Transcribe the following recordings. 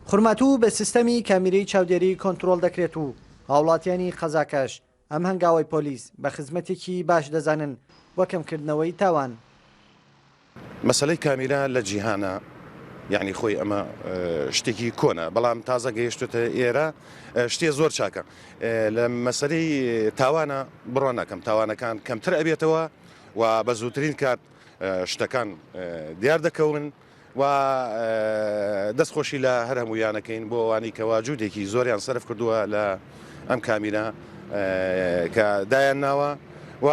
خورماتوو بە سیستەمی کامیرەی چاودێری کۆنترۆڵ دەکرێت و هاوڵاتیانی قەزاکەش ئەم هەنگاوەی پۆلیس بە خزمەتێکی باش دەزانن بۆ کەمکردنەوەی تاوان. مەسەلەی کامیرا لە جیهانا یەعنی خۆی ئەمە شتێکی کۆنە بەڵام تازە گەیشتوتە ئێرە شتێ زۆر چاکە لە مەسەلەی تاوانە بڕوا ناکەم تاوانەکان کەمتر ئەبێتەوە و بە زووترین کات شتەکان دیار دەکەون. و دەست خۆشی لە هەر هەموویان ئەکەین بۆ ئەوانەی کەوا جوودێکی زۆریان سەرف کردووە لە ئەم کامیرە کە دایان ناوە و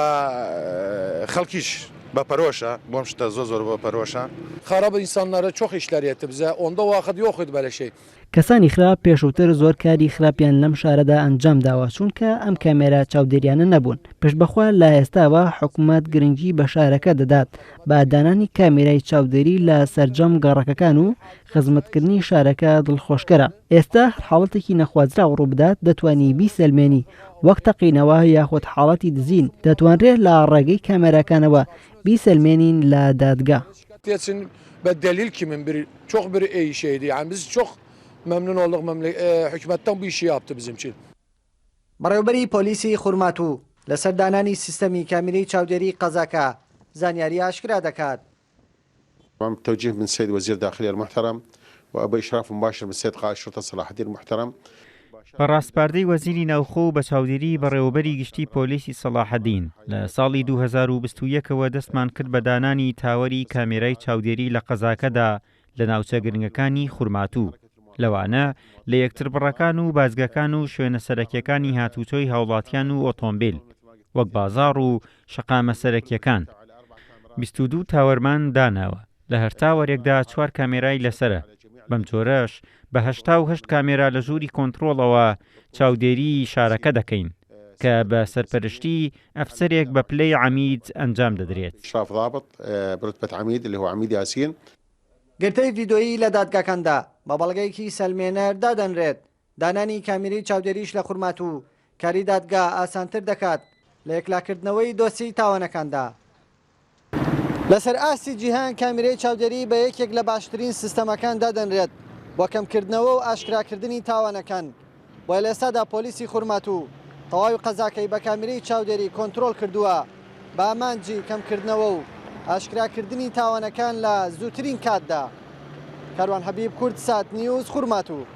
خەڵکیش بە پەرۆشە بۆم شتە زۆر زۆر بە پەرۆشە. خراب insanlara çok işler etti bize onda vakit yok idi böyle şey. کەسانی خراپ پێشووتر زۆر کاری خراپیان لەم شارەدا ئەنجام داوە چونکە ئەم کامێرا چاودێریانە نەبوون پشت بەخوا لە ئێستاوە حکومەت گرنگی بە شارەکە دەدات بە دانانی کامێرای چاودێری لە سەرجەم گەڕەکەکان و خزمەتکردنی شارەکە دڵخۆشکەرە ئێستا هەر حاڵەتێکی نەخوازراو ڕووبدات دەتوانی بیسەلمێنی وەک تەقینەوە یاخود حاڵەتی دزین دەتوانرێت لە ڕێگەی کامێراکانەوە بیسەلمێنین لە دادگا. بە دلیل kimin bir çok bir iyi şeydi yani biz çok memnun olduk memle hükümetten bu işi yaptı bizim için. بەڕێوبەری پۆلیسی خورماتوو لەسەر دانانی سیستەمی کامیرەی چاودێری قەزاکە زانیاری ئاشکرا دەکات. بتوجيه من السيد وزير الداخلية المحترم وبإشراف مباشر من السيد قائد شرطة صلاح الدين المحترم. بە ڕاسپاردەی وەزیری ناوخۆ و بە چاودێریی بەڕێوەبەری گشتیی پۆلیسی سەڵاحەدین، لە ساڵی 2021 ەوە دەستمان کرد بە دانانی تاوەری کامێرای چاودێری لە قەزاکەدا لە ناوچە گرنگەکانی خورماتوو، لەوانە لە یەکتربڕەکان و بازگەکان و شوێنە سەرەکییەکانی هاتوچۆی هاوڵاتیان و ئۆتۆمبیل، وەک بازاڕ و شەقامە سەرەکییەکان. 22 تاوەرمان داناوە. لە هەر تاوەرێکدا چوار کامێرای لەسەرە، بەم جۆرەش بە 88 کامێرا لە ژووری کۆنترۆڵەوە چاودێریی شارەکە دەکەین، کە بە سەرپەرشتیی ئەفسەرێک بە پلەی عەمید ئەنجام دەدرێت. إشراف ضابط برتبة عميد اللي هو عميد ياسين. گرتەی ڤیدۆیی لە دادگاکاندا بە بەڵگەیەکی سەلمێنەر دادەنرێت، دانانی کامیرەی چاودێریش لە خورماتوو کاری دادگا ئاسانتر دەکات لە یەکلاکردنەوەی دۆسیەی تاوانەکاندا. لەسەر ئاستی جیهان کامیرەی چاودێری بە یەکێک لە باشترین سیستەمەکان دادەنرێت بۆ کەمکردنەوە و ئاشکراکردنی تاوانەکان، بۆیە لە ئێستادا پۆلیسی خورماتوو تەواوی قەزاکەی بە کامیرەی چاودێری کۆنترۆڵ کردووە بە ئامانجی کەمکردنەوە و ئاشکراکردنی تاوانەکان لە زووترین کاتدا. کاروان حەبیب، کوردسات نیوز، خورماتوو.